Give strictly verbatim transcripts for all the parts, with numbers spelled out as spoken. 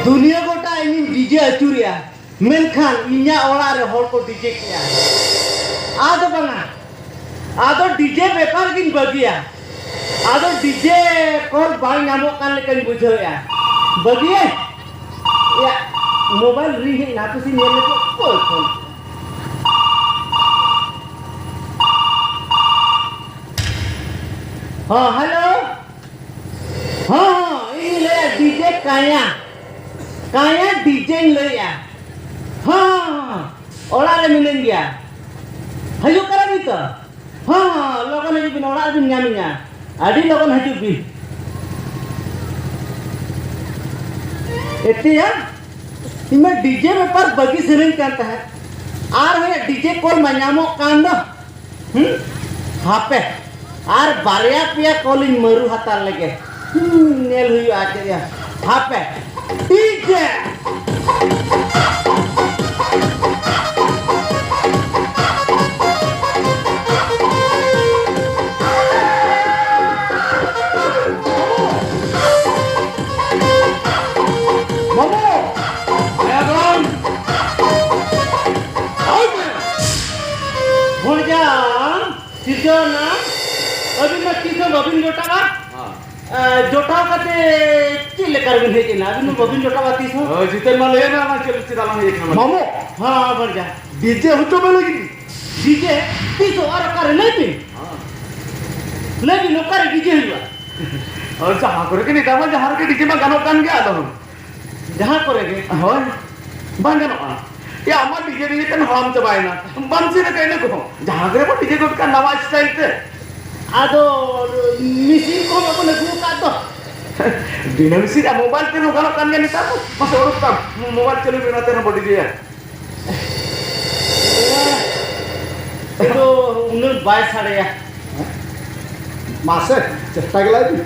ᱫᱩᱱᱤᱭᱟᱹ ᱜᱚᱴᱟ ᱤᱧᱤᱧ ᱰᱤᱡᱮ ᱟᱹᱪᱩᱨᱮᱜᱼᱟ, ᱢᱮᱱᱠᱷᱟᱱ ᱤᱧᱟᱹᱜ ᱚᱲᱟᱜ ᱨᱮ ᱦᱚᱲ ᱠᱚ ᱰᱤᱡᱮ ᱠᱮᱜᱼᱟ᱾ ᱟᱫᱚ ᱵᱟᱝᱟ, ᱟᱫᱚ ᱰᱤᱡᱮ ᱵᱮᱯᱟᱨ ᱜᱤᱧ ᱵᱟᱹᱜᱤᱭᱟ᱾ ᱟᱫᱚ ᱰᱤᱡᱮ ᱠᱚᱞ ᱵᱟᱝ ᱧᱟᱢᱚᱜ ᱠᱟᱱ ᱞᱮᱠᱟᱧ ᱵᱩᱡᱷᱟᱹᱣᱮᱜᱼᱟ᱾ ᱵᱟᱹᱜᱤᱭᱟᱹᱧ᱾ ᱭᱟ, ᱢᱳᱵᱟᱭᱤᱞ ᱨᱤᱝ ᱦᱮᱡ ᱮᱱᱟ, ᱦᱟᱯᱮ ᱥᱮᱧ ᱧᱮᱞ ᱞᱮᱜᱮ᱾ ᱚᱠᱚᱭ ᱯᱷᱳᱱ? ᱦᱚᱸ, ᱦᱮᱞᱳ᱾ ᱦᱚᱸ, ᱦᱚᱸ, ᱤᱧ ᱞᱟᱹᱭᱟ ᱰᱤᱡᱮ ᱠᱟᱭᱟ᱾ ᱠᱟᱭᱟ ᱰᱤᱡᱮᱧ ᱞᱟᱹᱭᱮᱜᱼᱟ᱾ ᱦᱚᱸ, ᱦᱚᱸ, ᱦᱚᱸ, ᱚᱲᱟᱜ ᱨᱮ ᱢᱤᱱᱟᱹᱧ ᱜᱮᱭᱟ᱾ ᱦᱤᱡᱩᱜ ᱠᱟᱱᱟ ᱵᱤᱱ ᱛᱚ? ᱦᱚᱸ, ᱦᱚᱸ, ᱞᱚᱜᱚᱱ ᱦᱤᱡᱩᱜ ᱵᱤᱱ, ᱚᱲᱟᱜ ᱨᱮᱵᱤᱱ ᱧᱟᱢᱤᱧᱟ᱾ ᱟᱹᱰᱤ ᱞᱚᱜᱚᱱ ᱦᱤᱡᱩᱜ ᱵᱤᱱ᱾ ᱮᱛᱮᱭᱟ, ᱤᱧ ᱢᱟ ᱰᱤᱡᱮ ᱵᱮᱯᱟᱨ ᱵᱟᱹᱜᱤ ᱥᱟᱱᱟᱧ ᱠᱟᱱ ᱛᱟᱦᱮᱸᱫ᱾ ᱟᱨ ᱦᱚᱸᱭᱟ ᱰᱤᱡᱮ ᱠᱚᱞ ᱢᱟ ᱧᱟᱢᱚᱜ ᱠᱟᱱ ᱫᱚ᱾ ᱦᱩᱸ? ᱦᱟᱯᱮ, ᱟᱨ ᱵᱟᱨᱭᱟ ᱯᱮᱭᱟ ᱠᱚᱞᱤᱧ ᱢᱟᱹᱨᱩ ᱦᱟᱛᱟᱲ ᱞᱮᱜᱮ᱾ ᱦᱩᱸ, ᱧᱮᱞ ᱦᱩᱭᱩᱜᱼᱟ ᱪᱮᱫ ᱭᱟ᱾ ᱦᱟᱯᱮ, ᱰᱤᱡᱮ᱾ ᱢᱟᱢᱚ! ᱦᱮᱸ, ᱜᱚᱲᱚᱢ! ᱦᱳᱭ ᱢᱮ! ᱵᱷᱚᱲᱡᱟ, ᱥᱤᱨᱡᱚᱱᱟ, ᱟᱹᱵᱤᱱ ᱢᱟ ᱛᱤᱥ ᱦᱚᱸ ᱵᱟᱹᱵᱤᱱ ᱡᱚᱴᱟᱜᱼᱟ᱾ ᱦᱮᱸ᱾ ᱮ, ᱡᱚᱴᱟᱣ ᱠᱟᱛᱮ ᱪᱮᱫ ᱞᱮᱠᱟ ᱨᱮᱵᱤᱱ ᱦᱮᱡ ᱮᱱᱟ? ᱟᱹᱵᱤᱱ ᱢᱟ ᱵᱟᱹᱵᱤᱱ ᱡᱚᱴᱟᱣᱟ ᱛᱤᱥ ᱦᱚᱸ᱾ ᱦᱳᱭ, ᱡᱤᱛᱮᱱ ᱢᱟ ᱞᱟᱹᱭ ᱢᱮ, ᱚᱱᱟ ᱪᱮᱫ, ᱪᱮᱫᱟᱜ ᱞᱟᱝ ᱦᱮᱡ ᱟᱠᱟᱱᱟ? ᱢᱟᱢᱚ! ᱦᱮᱸ, ᱵᱷᱚᱲᱡᱟ᱾ ᱰᱤᱡᱮ ᱦᱚᱪᱚ ᱢᱮ ᱞᱟᱹᱜᱤᱫ᱾ ᱰᱤᱡᱮ? ᱛᱤᱥ ᱦᱚᱸ ᱟᱨ ᱚᱠᱟᱨᱮ? ᱞᱟᱹᱭ ᱵᱤᱱ᱾ ᱦᱮᱸ᱾ ᱞᱟᱹᱭ ᱵᱤᱱ, ᱚᱠᱟᱨᱮ ᱰᱤᱡᱮ ᱦᱩᱭᱩᱜᱼᱟ? ᱦᱳᱭ, ᱡᱟᱦᱟᱸ ᱠᱚᱨᱮ ᱜᱮ ᱱᱮᱛᱟᱨ ᱢᱟ ᱡᱟᱦᱟᱸ ᱨᱮᱜᱮ ᱰᱤᱡᱮ ᱢᱟ ᱜᱟᱱᱚᱜ ᱠᱟᱱ ᱜᱮᱭᱟ, ᱟᱫᱚ᱾ ᱡᱟᱦᱟᱸ ᱠᱚᱨᱮ ᱜᱮ? ᱦᱳᱭ, ᱵᱟᱝ ᱜᱟᱱᱚᱜᱼᱟ᱾ ᱭᱟ, ᱟᱢᱟᱜ ᱰᱤᱡᱮ ᱰᱤᱡᱮ ᱛᱮᱢ ᱦᱟᱲᱟᱢ ᱪᱟᱵᱟᱭᱮᱱᱟ᱾ ᱵᱟᱢ ᱪᱮᱫ ᱟᱠᱟᱫ ᱤᱱᱟᱹ ᱠᱚᱦᱚᱸ᱾ ᱡᱟᱦᱟᱸ ᱠᱚᱨᱮ ᱵᱚᱱ ᱰᱤᱡᱮ ᱜᱚᱫ ᱠᱟᱜᱼᱟ ᱱᱟᱣᱟ ᱥᱴᱟᱭᱤᱞ ᱛᱮ᱾ ᱟᱫᱚ ᱢᱮᱥᱤᱱ ᱠᱚᱦᱚᱸ ᱵᱟᱵᱚᱱ ᱟᱹᱜᱩ ᱟᱠᱟᱫ ᱫᱚ᱾ ᱵᱤᱱᱟᱹ ᱢᱮᱥᱤᱱ ᱨᱮᱭᱟᱜ ᱢᱳᱵᱟᱭᱤᱞ ᱛᱮᱦᱚᱸ ᱜᱟᱱᱚᱜ ᱠᱟᱱ ᱜᱮᱭᱟ ᱱᱮᱛᱟᱨ ᱫᱚ᱾ ᱢᱟᱥᱮ ᱚᱰᱚᱠ ᱛᱟᱢ, ᱢᱳᱵᱟᱭᱤᱞ ᱪᱟᱹᱞᱩ ᱢᱮ, ᱚᱱᱟ ᱛᱮᱦᱚᱸ ᱵᱚ ᱰᱤᱡᱮᱭᱟ᱾ ᱱᱤᱛᱚᱜ ᱩᱱᱟᱹᱜ ᱵᱟᱭ ᱥᱟᱰᱮᱭᱟ᱾ ᱢᱟᱥᱮ, ᱪᱮᱥᱴᱟ ᱜᱮ ᱞᱟᱭ ᱵᱤᱱ᱾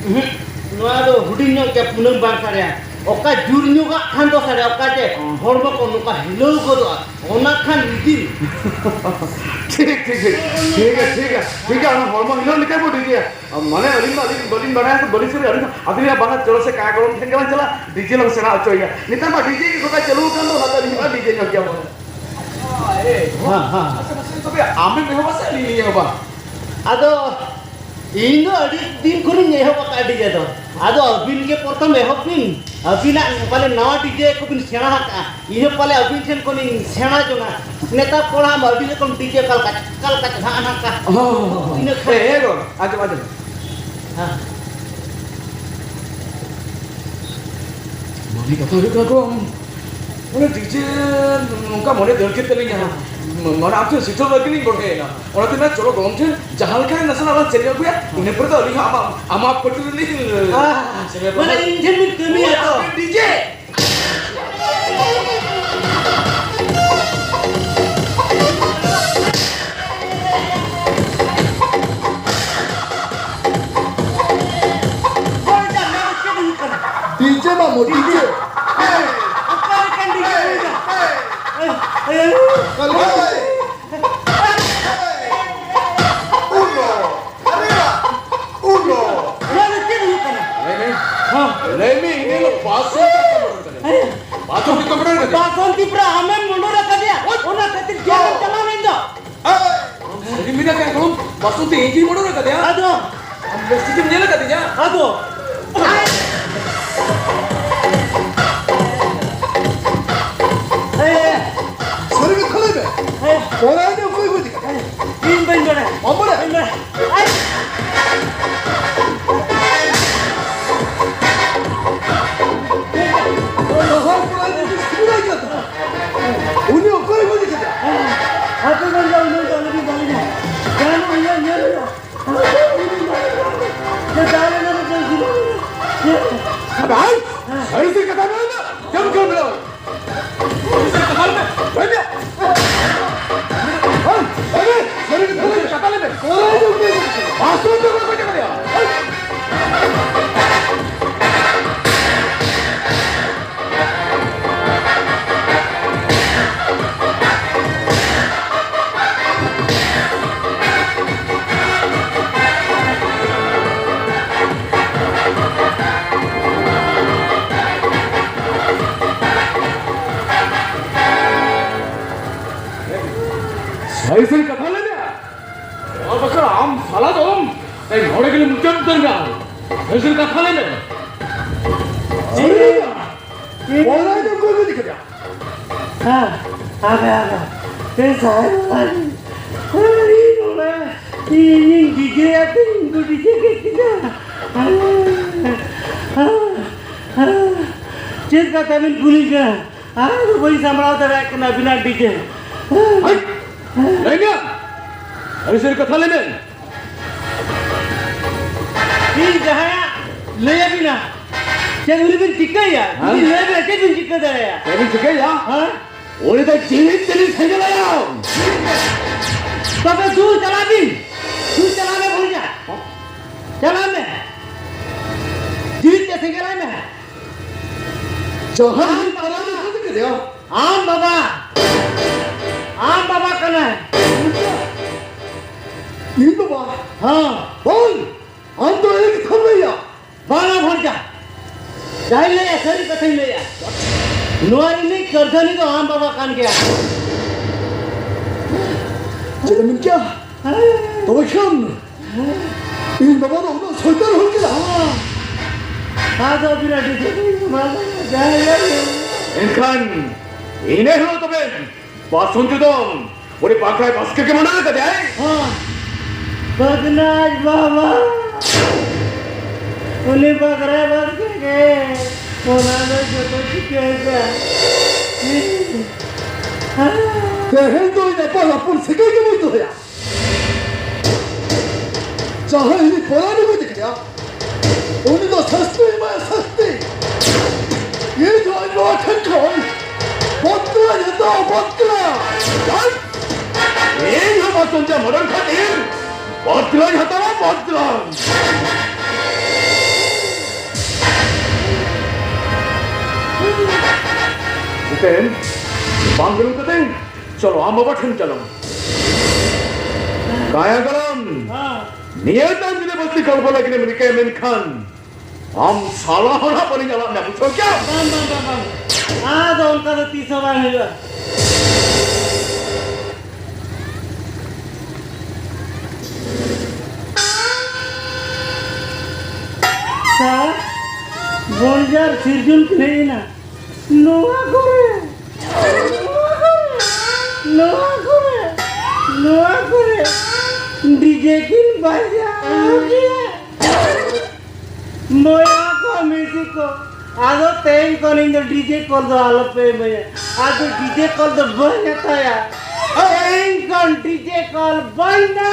ᱩᱦᱩᱸ, ᱱᱚᱣᱟ ᱫᱚ ᱦᱩᱰᱤᱧ ᱧᱚᱜ ᱜᱮᱭᱟ, ᱩᱱᱟᱹᱜ ᱵᱟᱝ ᱥᱟᱰᱮᱭᱟ᱾ ᱚᱠᱟ ᱡᱳᱨ ᱧᱚᱜᱟᱜ ᱠᱷᱟᱱ ᱫᱚ ᱥᱟᱰᱮ, ᱚᱠᱟ ᱡᱮ ᱦᱚᱲᱢᱚ ᱠᱚ ᱱᱚᱝᱠᱟ ᱦᱤᱞᱟᱹᱣ ᱜᱚᱫᱚᱜᱼᱟ, ᱚᱱᱟ ᱠᱷᱟᱱ ᱨᱤᱫᱤᱞ᱾ ᱴᱷᱤᱠ, ᱴᱷᱤᱠ, ᱴᱷᱤᱠ᱾ ᱴᱷᱤᱠ ᱜᱮᱭᱟ, ᱴᱷᱤᱠ ᱜᱮᱭᱟ, ᱴᱷᱤᱠ ᱜᱮᱭᱟ᱾ ᱚᱱᱟ ᱦᱚᱲᱢᱚ ᱦᱤᱞᱟᱹᱣ ᱞᱮᱠᱟ ᱵᱚ ᱰᱤᱡᱮᱭᱟ᱾ ᱢᱟᱱᱮ, ᱟᱹᱞᱤᱧ ᱢᱟ, ᱟᱹᱞᱤᱧ ᱵᱟᱹᱞᱤᱧ ᱵᱟᱲᱟᱭᱟ, ᱵᱟᱹᱞᱤᱧ ᱥᱮᱨᱮᱧᱟ᱾ ᱟᱹᱞᱤᱧ ᱢᱟ, ᱟᱹᱞᱤᱧ ᱢᱟ ᱵᱟᱝᱟ, ᱪᱚᱞᱚ ᱥᱮ, ᱠᱟᱠᱟ ᱜᱚᱲᱚᱢ ᱴᱷᱮᱱ ᱜᱮᱞᱟᱝ ᱪᱟᱞᱟᱜ, ᱰᱤᱡᱮ ᱞᱟᱝ ᱥᱮᱬᱟ ᱦᱚᱪᱚᱭᱮᱭᱟ᱾ ᱱᱮᱛᱟᱨ ᱢᱟ ᱰᱤᱡᱮ ᱜᱮ ᱜᱚᱴᱟ ᱪᱟᱹᱞᱩ ᱟᱠᱟᱱ ᱫᱚ, ᱚᱱᱟᱛᱮ ᱟᱹᱞᱤᱧ ᱢᱟ ᱰᱤᱡᱮ ᱧᱚᱜ ᱜᱮᱭᱟ ᱵᱚᱞᱮ᱾ ᱦᱮᱸ, ᱦᱮᱸ᱾ ᱟᱪᱪᱷᱟ, ᱢᱟᱥᱮ ᱛᱚᱵᱮ ᱟᱢᱮᱢ ᱮᱦᱚᱵᱟ ᱥᱮ ᱟᱹᱞᱤᱧ ᱞᱤᱧ ᱮᱦᱚᱵᱟ? ᱟᱫᱚ ᱤᱧ ᱫᱚ ᱟᱹᱰᱤ ᱫᱤᱱ ᱠᱷᱚᱱᱤᱧ ᱮᱦᱚᱵ ᱟᱠᱟᱫᱼᱟ ᱰᱤᱡᱮ ᱫᱚ᱾ ᱟᱫᱚ ᱟᱹᱵᱤᱱ ᱜᱮ ᱯᱨᱚᱛᱷᱚᱢ ᱮᱦᱚᱵ ᱵᱤᱱ᱾ ᱟᱹᱵᱤᱱᱟᱜ ᱯᱟᱞᱮ ᱱᱟᱣᱟ ᱰᱤᱡᱮ ᱠᱚᱵᱤᱱ ᱥᱮᱬᱟ ᱟᱠᱟᱫᱼᱟ᱾ ᱤᱧ ᱦᱚᱸ ᱯᱟᱞᱮ ᱟᱹᱵᱤᱱ ᱴᱷᱮᱱ ᱠᱷᱚᱱᱤᱧ ᱥᱮᱬᱟ ᱡᱚᱝᱟ᱾ ᱱᱮᱛᱟᱨ ᱠᱚᱲᱟ ᱢᱟ ᱟᱹᱰᱤ ᱨᱚᱠᱚᱢ ᱰᱤᱡᱮ ᱚᱠᱟ ᱞᱮᱠᱟ, ᱚᱠᱟ ᱞᱮᱠᱟ ᱪᱮᱦᱨᱟ ᱦᱟᱱᱟ ᱠᱟ-, ᱚ, ᱤᱱᱟᱹ ᱠᱷᱟᱱ ᱮ, ᱮ, ᱜᱚᱲ, ᱟᱸᱡᱚᱢ, ᱟᱸᱡᱚᱢ᱾ ᱦᱮᱸ᱾ ᱢᱟᱹᱱᱤ ᱠᱟᱛᱷᱟ ᱦᱩᱭᱩᱜ ᱠᱟᱱᱟ ᱠᱚ, ᱚᱱᱮ ᱰᱤᱡᱮ ᱱᱚᱝᱠᱟ ᱢᱚᱱᱮ ᱫᱟᱹᱲ ᱠᱮᱫ ᱛᱟᱹᱞᱤᱧᱟ᱾ ᱢᱟᱱᱮ ᱟᱢ ᱴᱷᱮᱱ ᱥᱮᱴᱮᱨ ᱞᱟᱹᱜᱤᱫ ᱞᱤᱧ ᱜᱚᱲᱦᱮᱭᱮᱱᱟ᱾ ᱚᱱᱟᱛᱮ ᱢᱮᱱᱟ, ᱪᱚᱞᱚ ᱜᱚᱲᱚᱢ ᱴᱷᱮᱱ ᱡᱟᱦᱟᱸ ᱞᱮᱠᱟ ᱨᱮ ᱱᱟᱥᱮᱱᱟᱜ ᱞᱟᱝ ᱥᱮᱨᱮᱧ ᱟᱹᱜᱩᱭᱟ, ᱤᱱᱟᱹ ᱯᱚᱨᱮ ᱫᱚ ᱟᱹᱞᱤᱧ ᱦᱚᱸ ᱟᱢᱟᱜ, ᱟᱢᱟᱜ ᱯᱟᱹᱴᱤ ᱨᱮᱞᱤᱧ ᱟᱦ, ᱥᱮᱞᱮᱫᱚᱜᱼᱟ᱾ ᱢᱟᱱᱮ ᱤᱧ ᱴᱷᱮᱱ ᱵᱤᱱ ᱠᱟᱹᱢᱤᱭᱟ ᱛᱚ? ᱟᱯᱮ ᱰᱤᱡᱮ! ᱦᱚᱭ, ᱪᱮᱫ ᱦᱩᱭᱩᱜ ᱠᱟᱱᱟ? ᱰᱤᱡᱮ ᱢᱟᱢᱚ, ᱰᱤᱡᱮ᱾ ᱚᱠᱟ ᱞᱮᱠᱟᱱ ᱰᱤᱡᱮ ᱦᱩᱭ ᱮᱱᱟ? ᱮᱭ, ᱮᱭ, ᱮᱭ, ᱚᱠᱟ ᱞᱮᱠᱟᱱ ᱰᱤᱡᱮ? Uno, arriba, uno. ᱱᱚᱣᱟ ᱫᱚ ᱪᱮᱫ ᱦᱩᱭᱩᱜ ᱠᱟᱱᱟ? ᱞᱟᱹᱭ ᱢᱮ᱾ ᱦᱚᱸ᱾ ᱞᱟᱹᱭ ᱢᱮ, ᱤᱧ ᱫᱚ ᱵᱟᱥᱚᱱᱛᱤ ᱠᱚᱢᱯᱟᱣᱩᱱᱰᱟᱨ ᱠᱟᱱᱟ᱾ ᱦᱮᱸ᱾ ᱵᱟᱥᱚᱱᱛᱤ ᱠᱚᱢᱯᱟᱣᱩᱱᱰᱟᱨ ᱠᱟᱱᱟ᱾ ᱵᱟᱥᱚᱱᱛᱤ ᱯᱩᱨᱟ ᱟᱢᱮᱢ ᱢᱚᱱᱚ ᱨᱟᱠᱟᱫᱮᱭᱟ᱾ ᱚᱱᱟ ᱠᱷᱟᱹᱛᱤᱨ ᱡᱮᱞᱮᱢ ᱪᱟᱞᱟᱣ ᱞᱮᱱ ᱫᱚ᱾ ᱥᱟᱹᱨᱤ ᱢᱮᱱᱟ ᱠᱟᱱ ᱠᱚ, ᱵᱟᱥᱚᱱᱛᱤ ᱤᱧ ᱜᱮᱧ ᱢᱚᱱᱚ ᱨᱟᱠᱟᱫᱮᱭᱟ᱾ ᱟᱫᱚ? ᱟᱢ ᱵᱮᱥ ᱴᱷᱤᱠᱮᱢ ᱧᱮᱞ ᱟᱠᱟᱫᱤᱧᱟ? ᱟᱫᱚ? ᱮ, ᱥᱟᱹᱨᱤ ᱠᱟᱛᱷᱟ ᱞᱟᱹᱭ ᱢᱮ᱾ ᱮ, ᱠᱚᱨᱟᱣ ᱫᱚ ᱚᱠᱚᱭ ᱠᱚ ᱪᱤᱠᱟ? ᱤᱧ ᱵᱟᱹᱧ ᱵᱟᱲᱟᱭᱟ᱾ ᱵᱟᱢ ᱵᱟᱲᱟᱭᱟ? ᱵᱟᱹᱧ ᱵᱟᱲᱟᱭᱟ᱾ ᱟᱭ! ᱚᱱᱟ ᱦᱚᱲ ᱠᱚᱲᱟ ᱡᱩᱫᱤ ᱥᱩᱨᱟᱭ ᱠᱟᱛᱷᱟ, ᱩᱱᱤ ᱚᱠᱚᱭ ᱵᱟᱹᱜᱤ ᱠᱮᱫᱟ? ᱦᱟᱯᱮ ᱵᱟᱝ ᱡᱟ ᱩᱱᱟᱹᱜ ᱫᱚ ᱟᱞᱚᱵᱤᱱ ᱫᱟᱞᱤᱧᱟ᱾ ᱡᱟᱦᱟᱱᱟᱜ ᱩᱭᱦᱟᱹᱨ ᱧᱮᱞ ᱦᱩᱭᱩᱜᱼᱟ᱾ ᱡᱮ ᱫᱟᱞᱮ ᱱᱟ ᱫᱚ ᱡᱟᱹᱥᱛᱤ ᱵᱟᱝ᱾ ᱟᱵᱮ ᱦᱟᱭ! ᱥᱟᱹᱨᱤ ᱥᱟᱹᱨᱤ ᱠᱟᱛᱷᱟ ᱢᱮᱱ ᱢᱮ᱾ ᱪᱮᱫ ᱮᱢ ᱠᱷᱮᱞ ᱢᱮ? ᱥᱟᱹᱨᱤ ᱥᱟᱹᱨᱤ ᱠᱟᱛᱷᱟ ᱞᱟᱹᱭ ᱢᱮ᱾ ᱞᱟᱹᱭ ᱢᱮ᱾ ᱦᱟᱭ! ᱞᱟᱹᱭ ᱢᱮ᱾ ᱥᱟᱹᱨᱤ ᱠᱟᱛᱷᱟ ᱞᱟᱹᱭ ᱢᱮ᱾ ᱠᱟᱛᱷᱟ ᱞᱟᱹᱭ ᱢᱮ᱾ ᱵᱟᱥᱩ ᱫᱚ ᱵᱟᱠᱚ ᱪᱟᱵᱟ ᱫᱟᱲᱮᱭᱟᱜᱼᱟ᱾ ᱦᱟᱭ! ᱟᱹᱭᱥᱟᱹ ᱠᱟᱛᱷᱟ ᱞᱟᱹᱭ ᱢᱮ᱾ ᱱᱚᱣᱟ ᱵᱟᱠᱷᱨᱟ ᱟᱢ ᱥᱟᱞᱟ ᱫᱚ ᱟᱢ ᱱᱚᱰᱮ ᱜᱮᱞᱮ ᱢᱩᱪᱟᱹᱫ ᱩᱛᱟᱹᱨ ᱢᱮᱭᱟ᱾ ᱟᱹᱭᱥᱟᱹ ᱠᱟᱛᱷᱟ ᱞᱟᱹᱭ ᱢᱮ᱾ ᱚᱱᱟ ᱫᱚ ᱚᱠᱚᱭ ᱠᱚ ᱤᱫᱤ ᱠᱮᱫᱟ? ᱦᱮᱸ, ᱟᱵᱮ, ᱟᱵᱮ, ᱯᱮ ᱥᱟᱭ ᱰᱚᱞᱟᱨ᱾ ᱟᱹᱰᱤ ᱱᱚᱰᱮ ᱤᱧᱤᱧ ᱰᱤᱡᱮᱭᱟ ᱛᱤᱧ ᱠᱚ ᱰᱤᱡᱮ ᱠᱮᱫ ᱠᱤᱱᱟ᱾ ᱪᱮᱫ ᱠᱟᱛᱷᱟ ᱵᱤᱱ ᱠᱩᱞᱤ ᱠᱟᱱᱟ? ᱟᱨ ᱵᱟᱹᱧ ᱥᱟᱢᱵᱲᱟᱣ ᱫᱟᱲᱮᱭᱟᱜ ᱠᱟᱱᱟ ᱟᱹᱵᱤᱱᱟᱜ ᱰᱤᱡᱮ᱾ ᱦᱟᱭ! ᱞᱟᱹᱭ ᱢᱮ! ᱟᱹᱰᱤ ᱥᱟᱹᱨᱤ ᱠᱟᱛᱷᱟ ᱞᱟᱹᱭ ᱢᱮ! ᱤᱧ ᱡᱟᱦᱟᱸᱭᱟᱜ ᱞᱟᱹᱭ ᱟᱹᱵᱤᱱᱟ, ᱪᱮᱫ ᱩᱱᱤ ᱵᱤᱱ ᱪᱤᱠᱟᱹᱭᱟ? ᱦᱮᱸ? ᱩᱱᱤ ᱞᱟᱹᱭ ᱵᱤᱱᱟ, ᱪᱮᱫ ᱵᱤᱱ ᱪᱤᱠᱟᱹ ᱫᱟᱲᱮᱭᱟᱜᱼᱟ? ᱪᱮᱫ ᱵᱤᱱ ᱪᱤᱠᱟᱹᱭᱟ? ᱦᱮᱸ? ᱩᱱᱤ ᱫᱚ ᱡᱤᱣᱤ ᱛᱮᱞᱤᱧ ᱥᱮᱸᱜᱮᱞ ᱟᱭᱟ᱾ ᱛᱚᱵᱮ ᱫᱩ ᱪᱟᱞᱟᱜ ᱵᱤᱱ, ᱫᱩ ᱪᱟᱞᱟᱜ ᱢᱮ ᱵᱷᱚᱲᱡᱟ, ᱪᱟᱞᱟᱜ ᱢᱮ, ᱡᱤᱣᱤ ᱛᱮ ᱥᱮᱸᱜᱮᱞ ᱟᱭ ᱢᱮ᱾ ᱡᱟᱦᱟᱸᱭ ᱟᱢ ᱵᱟᱵᱟ᱾ ᱟᱢ ᱵᱟᱵᱟ᱾ ᱟᱢ ᱵᱟᱵᱟ ᱠᱟᱱᱟᱭ᱾ ᱤᱧ ᱵᱟᱵᱟ? ᱦᱮᱸ᱾ ᱵᱟᱝ, ᱟᱢ ᱫᱚ ᱮᱲᱮ ᱠᱟᱛᱷᱟᱢ ᱞᱟᱹᱭᱟ᱾ ᱵᱟᱝᱟ ᱵᱷᱚᱲᱡᱟ᱾ ᱡᱟᱦᱟᱸᱧ ᱞᱟᱹᱭᱟ, ᱥᱟᱹᱨᱤ ᱠᱟᱛᱷᱟᱧ ᱞᱟᱹᱭᱟ᱾ ᱱᱚᱣᱟ ᱨᱤᱱᱤᱡ ᱠᱟᱹᱨᱫᱷᱟᱹᱱᱤ ᱫᱚ ᱟᱢ ᱵᱟᱵᱟ ᱠᱟᱱ ᱜᱮᱭᱟ᱾ ᱪᱮᱫ ᱮᱢ ᱢᱮᱱ ᱠᱮᱭᱟ? ᱦᱮᱸ᱾ ᱛᱚᱵᱮ ᱠᱷᱟᱱ ᱤᱧ ᱵᱟᱵᱟ ᱫᱚ ᱩᱱᱟᱹᱜ ᱥᱚᱭᱛᱟᱱ ᱦᱚᱲ ᱠᱟᱱᱟ? ᱟᱫᱚ ᱵᱤᱨᱟᱴ ᱡᱟᱦᱟᱸᱭ ᱮᱱᱠᱷᱟᱱ ᱤᱱᱟᱹ ᱦᱤᱞᱳᱜ ᱛᱚᱵᱮ ᱵᱟᱥᱚᱱᱛᱤ ᱫᱚ ᱩᱱᱤ ᱵᱟᱜᱽᱨᱟᱭ ᱵᱟᱥᱠᱮ ᱜᱮ ᱢᱟᱱᱟ ᱠᱟᱫᱮᱭᱟᱭ᱾ ᱦᱚᱸ, ᱵᱟᱜᱽᱱᱟᱡ ᱵᱟᱵᱟ, ᱩᱱᱤ ᱵᱟᱜᱽᱨᱟᱭ ᱵᱟᱥᱠᱮ ᱜᱮ ᱚᱱᱟ ᱫᱚ ᱡᱚᱛᱚ ᱪᱤᱠᱟᱹ ᱟᱠᱟᱫ᱾ ᱛᱮᱦᱮᱧ ᱫᱚ ᱤᱧ ᱟᱯᱟᱱ ᱟᱯᱚᱱ ᱥᱟᱹᱜᱟᱹᱭ ᱜᱮ ᱵᱟᱹᱧ ᱫᱚᱦᱚᱭᱟ᱾ ᱡᱟᱦᱟᱸᱭ ᱩᱱᱤ ᱯᱚᱨᱟᱱᱤ ᱠᱚ ᱤᱫᱤ ᱠᱮᱫᱮᱭᱟ, ᱩᱱᱤ ᱫᱚ ᱥᱟᱹᱥᱛᱤ ᱮᱢᱟᱭ ᱥᱟᱹᱥᱛᱤ᱾ ᱤᱧ ᱦᱚᱸ ᱟᱡ ᱵᱟᱵᱟ ᱴᱷᱮᱱ ᱠᱷᱚᱱ ᱵᱚᱫᱞᱟᱧ ᱦᱟᱛᱟᱣᱟ, ᱵᱚᱫᱞᱟ᱾ ᱪᱟᱞ! ᱤᱧ ᱦᱚᱸ ᱵᱟᱥᱚᱱᱛᱤᱭᱟᱜ ᱢᱚᱨᱚᱱ ᱠᱷᱟᱹᱛᱤᱨ ᱵᱚᱫᱞᱟᱧ ᱦᱟᱛᱟᱣᱟ, ᱵᱚᱫᱞᱟ᱾ ᱡᱤᱛᱮᱱ, ᱵᱟᱝ ᱵᱮᱨᱮᱫ ᱠᱟᱛᱮ ᱪᱚᱞᱚ, ᱟᱢ ᱵᱟᱵᱟ ᱴᱷᱮᱱ ᱪᱚᱞᱚ᱾ ᱠᱟᱭᱟ ᱜᱚᱲᱚᱢ, ᱦᱮᱸ᱾ ᱱᱤᱭᱟᱹ ᱛᱟᱭᱚᱢ ᱡᱩᱫᱤ ᱵᱟᱹᱲᱛᱤ ᱜᱚᱲᱵᱚᱲ ᱞᱟᱹᱜᱤᱫ ᱮᱢ ᱨᱤᱠᱟᱹᱭᱟ, ᱢᱮᱱᱠᱷᱟᱱ ᱟᱢ ᱥᱟᱞᱟ ᱦᱚᱲ ᱦᱟᱸᱜ ᱵᱟᱹᱞᱤᱧ ᱟᱲᱟᱜ ᱢᱮᱭᱟ, ᱵᱩᱡᱷᱟᱹᱣ ᱠᱮᱭᱟᱢ? ᱵᱟᱝ, ᱵᱟᱝ, ᱵᱟᱝ, ᱵᱟᱝ᱾ ᱟᱫᱚ ᱚᱱᱠᱟ ᱫᱚ ᱛᱤᱥ ᱦᱚᱸ ᱵᱟᱝ ᱦᱩᱭᱩᱜᱼᱟ᱾ ᱥᱟᱨ, ᱵᱚᱱᱡᱟᱨ ᱥᱤᱨᱡᱚᱱ ᱠᱤᱱ ᱦᱮᱡ ᱮᱱᱟ᱾ ᱱᱚᱣᱟ ᱠᱚᱨᱮ, ᱱᱚᱣᱟ ᱠᱚᱨᱮ, ᱱᱚᱣᱟ ᱠᱚᱨᱮ, ᱱᱚᱣᱟ ᱠᱚᱨᱮ ᱰᱤᱡᱮ ᱠᱤᱱ ᱵᱟᱡᱟᱣ ᱠᱮᱫᱟ᱾ ᱵᱚᱭᱦᱟ ᱠᱚ, ᱢᱤᱥᱤ ᱠᱚ, ᱟᱫᱚ ᱛᱮᱦᱮᱧ ᱠᱷᱚᱱ ᱤᱧ ᱫᱚ ᱰᱤᱡᱮ ᱠᱚᱞ ᱫᱚ ᱟᱞᱚᱯᱮ ᱮᱢᱟᱹᱧᱟ᱾ ᱟᱫᱚ ᱰᱤᱡᱮ ᱠᱚᱞ ᱫᱚ ᱵᱟᱹᱧ ᱦᱟᱛᱟᱭᱟ᱾ ᱛᱮᱦᱮᱧ ᱠᱷᱚᱱ ᱰᱤᱡᱮ ᱠᱚᱞ ᱵᱚᱱᱫᱚ᱾